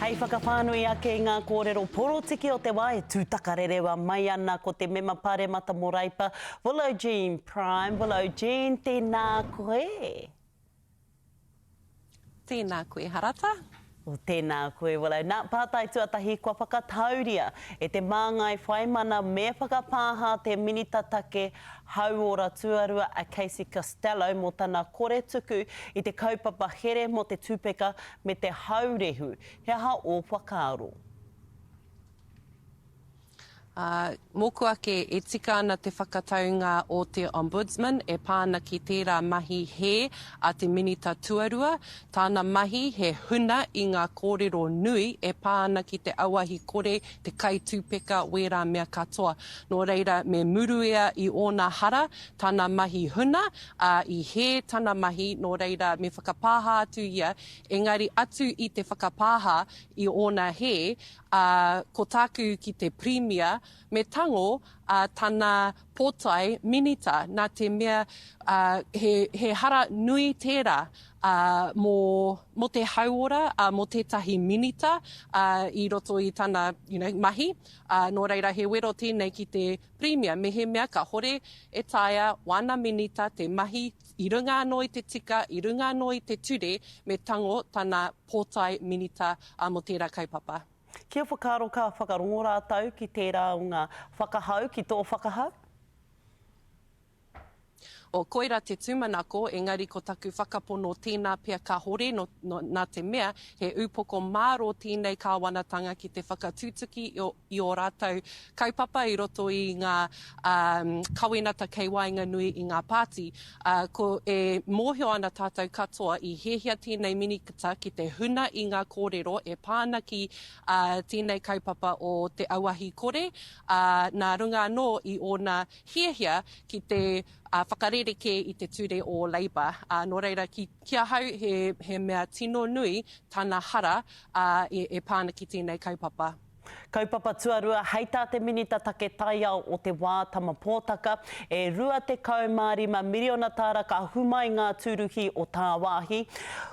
Hei whakawhānui ake i ngā kōrero porotiki o te wā e tūtakarerewa mai ana ko te mema paremata mō Reipa, Willow Jean Prime. Willow Jean, tēnā koe. Tēnā koe Harata. O, tēnā koe Willow. Nā, pātai tuatahi kua whakatauria e te māngai whaimana me whakapāha te Minita Take Hauora Tuarua a Casey Costello mō tana kore tuku i te kaupapa here mō te tupeka me te haurehu. He aha ō whakaaro? Ā, mōku ake, e tika ana te whakataunga o te Ombudsman e pā ana ki tērā mahi hē a te Minita Tuarua. Tāna mahi he huna i ngā kōrero nui e pā ana ki te auahi kore, te kai tupeka, wērā mea katoa. Nō reira, me muru ia i ōna hara, tana mahi huna, ā, i hē tana mahi, nō reira, me whakapāha atu ia, engari atu i te whakapāha i ōna hē, Ā, ko tāku ki te Pirimia, me tango ā tana pōtae minita, nā te mea, ā, he, he hara nui tērā, ā, mō, mō te hauora, ā, mō tētahi minita, ā, i roto i tana, you know, mahi. Ā, nō reira, he wero tēnei ki te Pirimia, mehemea kahore e taea wāna minita te mahi i runga anō i te tika, i runga anō i te ture, me tango tana pōtae minita mō tērā kaupapa. Kia whakaaro ka whakarongo rātou ki tērā o ngā whakahau, ki tō whakahau? O, koirā te tūmanako, engari ko taku whakapono tēnā pea kāhore, nō, nō, nā te mea, he ūpoko mārō tēnei kāwanatanga ki te whakatutuki i, i ō rātou kaupapa i roto i ngā kawenata kei waenganui i ngā pāti. Ko, e mōhio ana tātou katoa i hiahia tēnei Minita ki te huna i ngā kōrero e pā ana ki tēnei kaupapa o te auahi kore, ā, nā runga anō i ōna hiahia ki te whakarerekē i te ture o Labour. Ā, nō reira, ki, ki ahau he, he mea tino nui tana hara, ā, e, e pā ana ki tēnei kaupapa. Kaupapa tuarua, hei tā te Minita Take Taiao o te wā, Tama Pōtaka, e 25 miriona tāra ka ahu mai ngā tūruhi o tāwāhi.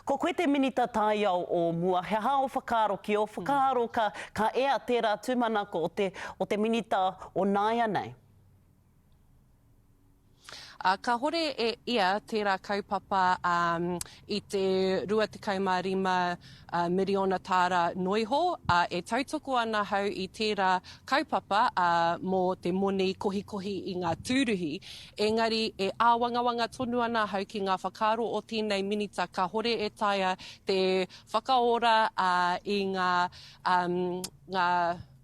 Ko koe te Minita Taiao o mua, he aha ō whakaaro ki ō whakaaro ka, ka ea tērā tūmanako o te, o te Minita o nāianei? Ā, kāhore e ia tērā kaupapa i te 25 miriona tāra noiho, ā, e tautoko ana ahau i tērā kaupapa mō te moni kohikohi i ngā tūruhi, engari e āwangawanga tonu ana ahau ki ngā whakaaro o tēnei Minita kāhore e taea te whakaora i ngā, ngā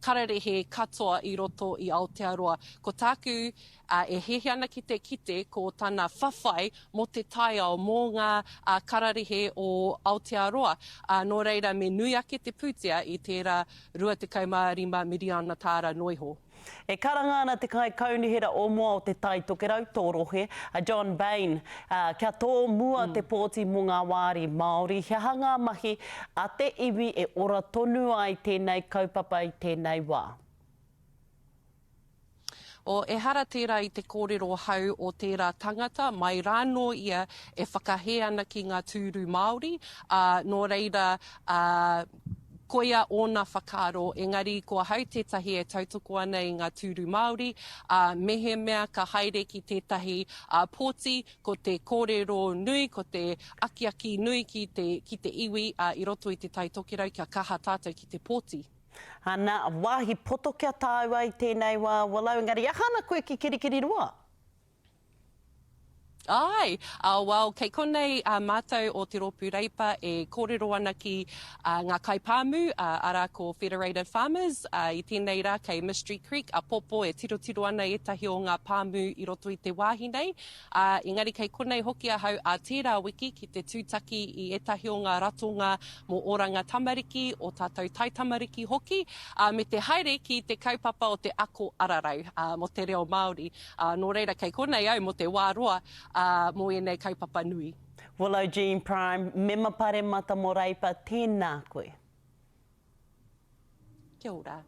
kararehe katoa i roto i Aotearoa. Ko tāku ā, e hiahia ana ki te kite ko tana whawhai mō te taiao, mō ngā kararehe o Aotearoa. Ā, nō reira me nui ake te pūtea i tērā 25 miriona tāra noa iho. E karanga ana te Kaikaunihera o mua o Te Tai Tokerau, tō rohe, a John Bain, ā, kia tō mua te pōti mō ngā wāri Māori, he aha ngā mahi a te iwi e ora tonu ai tēnei kaupapa i tēnei wā? O, ehara tērā i te kōrero hau o tērā tangata, mai rānō ia e whakahē ana ki ngā tūru Māori, ā, nō reira, ā, koia ōna whakaaro, engari ko ahau tētahi e tautoko ana i ngā tūru Māori, ā, mehemea ka haere ki tētahi, ā, pōti, ko te kōrero nui, ko te akiaki nui ki te, ki te iwi, ā, i roto i Te Tai Tokerau kia kaha tātou ki te pōti. Ana, wāhi poto kia tāua i tēnei wā, Willow, engari aha ana koe ki Kirikiriroa? Āe! Well, kei konei mātou o Te Rōpū Reipa e kōrero ana ki ngā kaipāmu, arā ko Federated Farmers. I tēnei rā kei Mystery Creek, apopo e tirotiro ana ētahi o ngā pāmu i roto i te wāhi nei. Ā, engari kei konei hoki ahau ā tērā wiki ki te tūtaki i ētahi o ngā ratonga mō Oranga Tamariki, ō tātou taitamariki hoki, ā, me te haere ki te kaupapa o te ako ararau, ā, mō te reo Māori. Ā, nō reira kei konei au mō te wā roa, ā, mō ēnei kaupapa nui. Willow Jean Prime, Mema Paremata mō Reipa, tēnā koe. Kia ora.